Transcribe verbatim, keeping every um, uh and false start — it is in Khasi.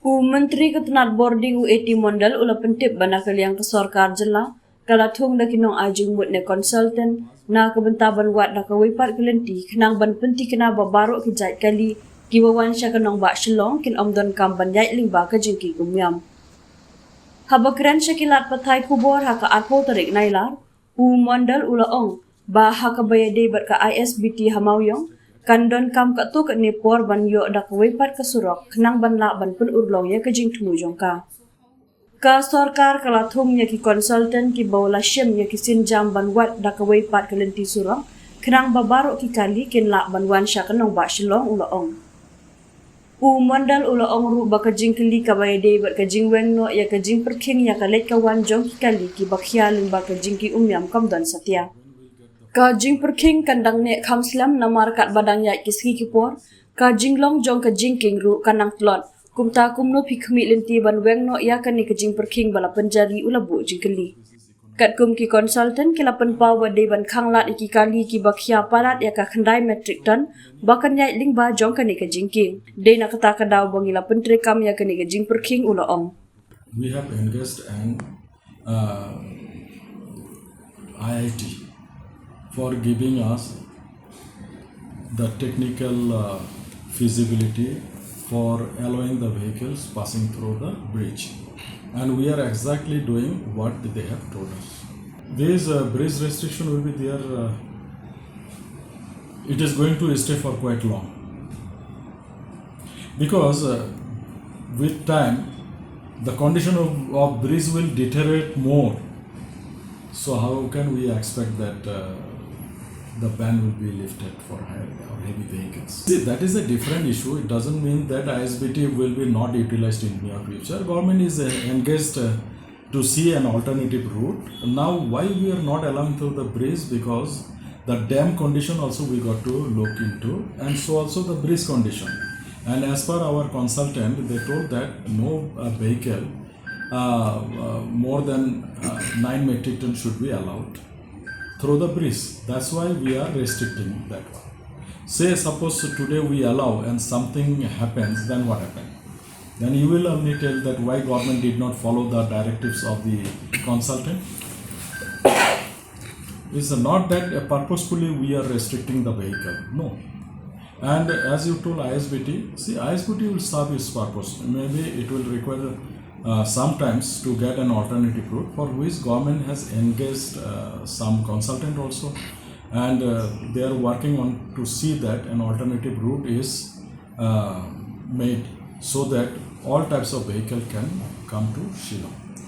U Myntri ka tnat bording u A T Mondal u la pyntip ba na ka liang ka sorkar jylla ka la thung da ki nongai jingmut ne consultant na ka bynta ban wad da kawei pat ka lynti khnang ban pynthikna ba baroh ki jait kali kiba wan sha ka nongbah Shillong kin ym donkam ban ïaid lyngba ka jingkieng umïam. Haba kren sha ki lad pathai khubor ha ka arphew tarik Nailar, u Mondal u la ong ba ha kaba ïadei bad ka I S B T ha Mawiong kan donkam katto katne por ban ïoh da kawei pat ka surok khnang ban lah ban pynurlong ïa ka jingthmu jong ka. Ka sorkar ka la thung ïa ki consultant kiba la shim ïa ki sienjam ban wad da kawei pat ka lynti surok khnang ba baroh ki kali kin lah ban wan sha ka nongbah Shillong, u la ong. U Mondal u la ong ruh ba ka jingkylli kaba ïadei bad ka jingweng noh ïa ka jingpyrkhing ïa ka leit ka wan jong ki kali kiba khia lyngba ka jingkieng umïam kam don satia. Ka jingpyrkhing kan dang neh kham slem namar katba dang ïaid ki sngi ki por, ka jinglong jong ka jingkieng ruh kan nang tlot. Kumta kumno phi khmih lynti ban weng noh ïa kane ka jingpyrkhing ba la pynjari, u la buh jingkylli. Katkum ki consultant ki la pynpaw ba dei ban khanglad ïa ki kali kiba khia palat ïa ka khyndai metric ton ba kan ïaid lyngba jong kane ka jingkieng. Dei na kata ka daw ba ngi la pyntreikam ïa kane ka jingpyrkhing, u la ong. We have engaged an uh, I I T for giving us the technical uh, feasibility for allowing the vehicles passing through the bridge. And we are exactly doing what they have told us. This uh, bridge restriction will be there, uh, it is going to stay for quite long. Because uh, with time, the condition of, of bridge will deteriorate more. So how can we expect that uh, the ban will be lifted for high or heavy vehicles? See, that is a different issue. It doesn't mean that I S B T will be not utilized in near future. Government is uh, engaged uh, to see an alternative route. Now, why we are not allowing through the bridge? Because the dam condition also we got to look into, and so also the bridge condition. And as per our consultant, they told that no uh, vehicle uh, uh, more than uh, nine metric ton should be allowed through the bridge. That's why we are restricting that one. Say, suppose today we allow and something happens, then what happens? Then you will only tell that why government did not follow the directives of the consultant. It's not that uh, purposefully we are restricting the vehicle. No. And as you told I S B T, see, I S B T will serve its purpose. Maybe it will require uh, sometimes to get an alternative route, for which government has engaged uh, some consultant also, and uh, they are working on to see that an alternative route is uh, made so that all types of vehicle can come to Shillong.